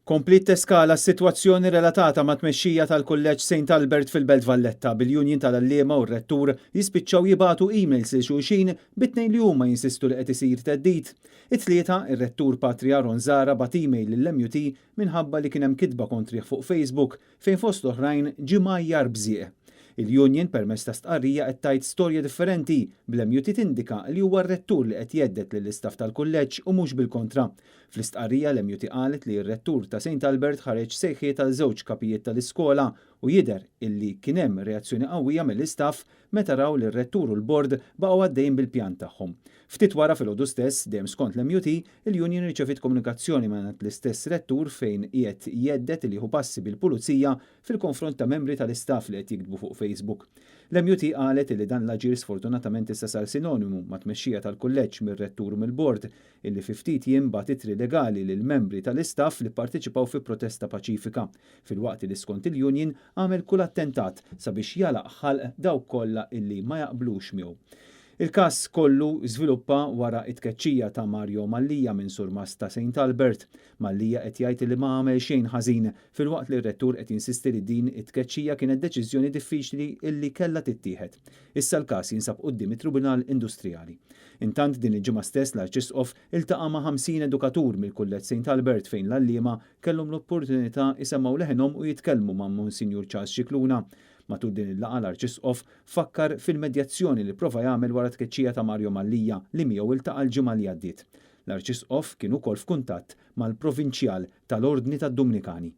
Kompliet teskala s-sitwazzjoni relatata mat-tmexxija tal-Kulleġġ Saint Albert fil-Belt Valletta, bil-Union tal-Għalliema u r-Rettur jispiċċaw jibagħtu emails lil xulxin bit-tnejn li huma jinsistu li qed isir theddid. It-Tlieta, ir-Rettur Patri Aaron Zahra bagħat email lill-MUT minħabba li kien hemm kitba kontrih fuq Facebook fejn fost l-oħrajn ġie mgħajjar bżieq. Il-Union permezz ta' stqarrija qed tgħid storja differenti, bl-MUT tindika li huwa r-Rettur li qed jhedded lill-istaff tal-kulleġġ u mhux bil-kontra. Fl-istqarrija l-MUT qalet li r-Rettur ta' St Albert ħareġ sejħiet għal żewġ kapijiet tal-iskola u jidher illi kien hemm reazzjoni qawwija mill-istaff meta raw li r-Rettur u l-Bord baqgħu għaddejjin bil-pjan tagħhom. Ftit wara filgħodu stess, dejjem skont l-MUT, il-Union riċeviet komunikazzjoni mingħand l-istess Rettur fejn qiegħed jhedded li jieħu passi bil-pulizija fil-konfront ta' membri tal-istaff li qed jiktbu fuq Facebook. L-MUT qalet li dan l-aġir sfortunatament issa sar sinonimu ma' tmexxija tal-kulleġġ mir-rettur u mill-bord illi fi ftit jiem bagħat ittri legali lil membri tal-istaff li pparteċipaw fi protesta paċifika, filwaqt li skont il-union għamel kull attentat sabiex jagħlaq ħalq dawk kollha illi ma jaqblux miegħu. Il-każ kollu żviluppa wara t-tkeċċija ta' Mario Mallia minn surmast ta' Saint Albert. Mallia qed jgħid li ma għamel xejn ħażin, filwaqt li r-rettur qed jinsisti li din it-tkeċċija kienet deċiżjoni diffiċli illi kellha tittieħed. Issa l-każ jinsab quddiem it-Tribunal Industrijali. Intant din il-ġimgħa stess l-Arċisqof iltaqa' ma' 50 edukatur mill-Kulleġġ Saint Albert fejn l-għalliema kellhom l-opportunità jsemmgħu leħinhom u jitkellmu ma' Monsinjur Charles Scicluna. Matul din il-laqgħa l-Arċisqof fakkar fil-medjazzjoni li prova jagħmel wara t-tkeċċija ta' Mario Mallia li miegħu iltaqa' l-ġimgħa li għaddiet. L-Arċisqof kien ukoll f'kuntatt mal-Provinċjal tal-Ordni tad-Dumnikani.